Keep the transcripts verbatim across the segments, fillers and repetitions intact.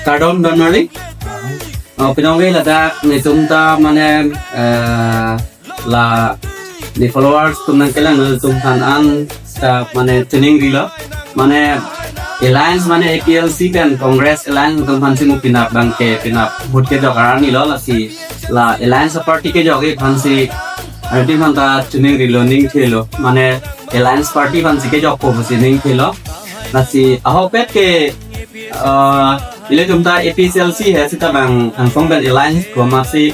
Kardom don marli. Oh, pinong ke ladak netum ta mane, eh, la the followers atum nangkelang atum aphan an ta mane chiningrilo. Mane alliance mane A P H L C pen Congress alliance atum aphansi mo penap abangke penap vote kejok arni lo, lasi la alliance party kejok aphansi adim aphan ta chiningrilo, ningthelo. Mane alliance party aphansi kejokpo pusi ningthelo. Lasi ahokpet ke, ah, ilitum ta A P H L C he seta bang angsong pen alliance komatsi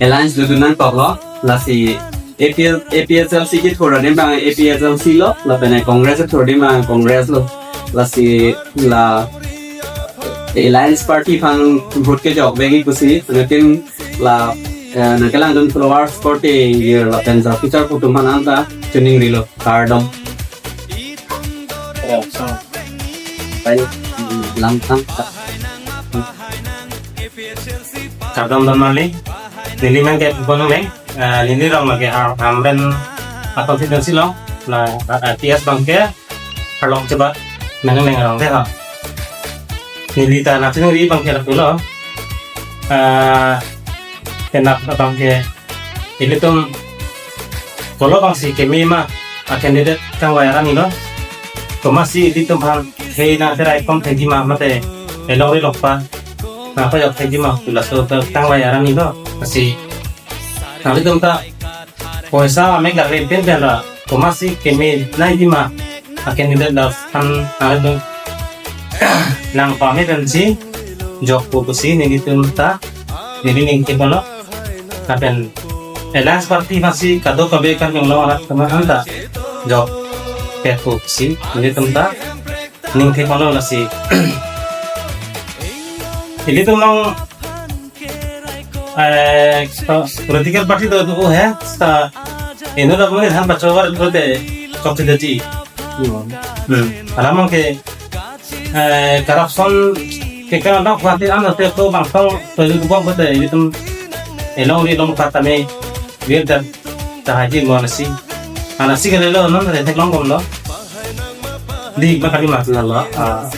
alliance dodun nangkoklo. Lasi A P L, A P H L C kethur adim abang A P H L C lo, lapen Congress kethur adim abang Congress lo. Lasi la alliance party aphan vote kejok begi pusi, lapen la, eh, nangkelang atum followers korte, year lapen ja future atum aphan an ta chiningrilo. Kardom. Pai, lamtang. Kardom don marli. Neli men ke Bonung Beng. Eh, neli rong lake Har-, Hamren a constituency lo. La, eh, T S abangke Harlong Chebat, Meneng Mengrong de ha. Neli ta nangchiningri abangke lapulo. Eh, penap abangke ilitum kolo abangsi keme ma a candidate kangvai arni lo. Komatsi ilitum aphan hei nangtherai kom thekji ma mate elongri lokpa nangpajok thekji ma pu laso kangvai arni lo. Lasi nanglitum ta poisa amek lak rempin pen ra komatsi keme nangji ma a candidate la aphan nanglitum nangpame pensi jokpo pusi nelitum ta neli ningthepon lo. Lapen alliance party aphansi kadokave kanjong long arat kama an ta jokpetpo pusi nelitum ta ningthepon lo. Lasi ilitum long, eh, political party do do he, ta inut amonit aphan pachover pulote chokche deti. Hmm. Alam ke, eh, corruption ke kan dok khatir an te to bang tong to ju bok bete ilitum elongri long patame wir dan tahaji mo nasi. Anasi ke lelo non re theklong kom lo. Di ma kali ma lalo. Ah.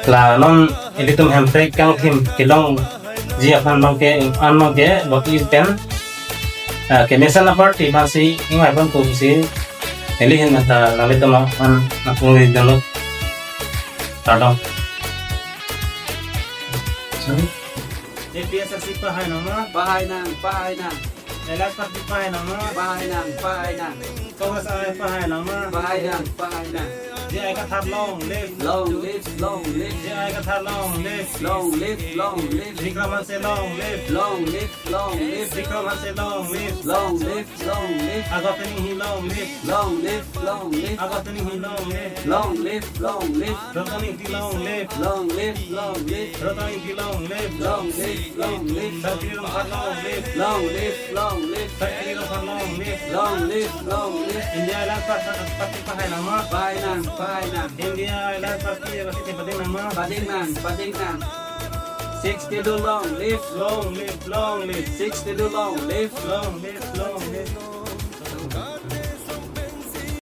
La non ilitum Hemprek kangthim kelongji aphan abangke an abangke boti pen, ah, kemesen a-party aphansi ingvaipon pusi neli ahin ta nanglitum aphan nangpungri dolo. Kardom. A P H L C pahai nang ma? Pahai nang, pahai nang. Alliance party pahai nang ma? Pahai nang, pahai nang. Congress a pahai nang ma? Pahai nang, pahai nang. J I Kathar long live. Long live, long live. J I Kathar long live. Long live, long live. Bikram Hanse long live. Long live, long live. Bikram Hanse long live. Long live, long live. Augustine Enghee long live. Long live, long live. Augustine Enghee long live. Long live, long live. Ratan Engti long live. Long live, long live. Ratan Engti long live. Long live, long live. Sarkiri Rongphar long live. Long live, long live. Sarkiri Rongphar long live. Long live, long live. India Alliance Party, Party pahai nang ma? Pahai nang, pahai nang. India Alliance Party pasi pading nang ma? Pading nang, pading nang. Sixth Schedule long live. Long live, long live. Sixth Schedule long live. Long live, long live.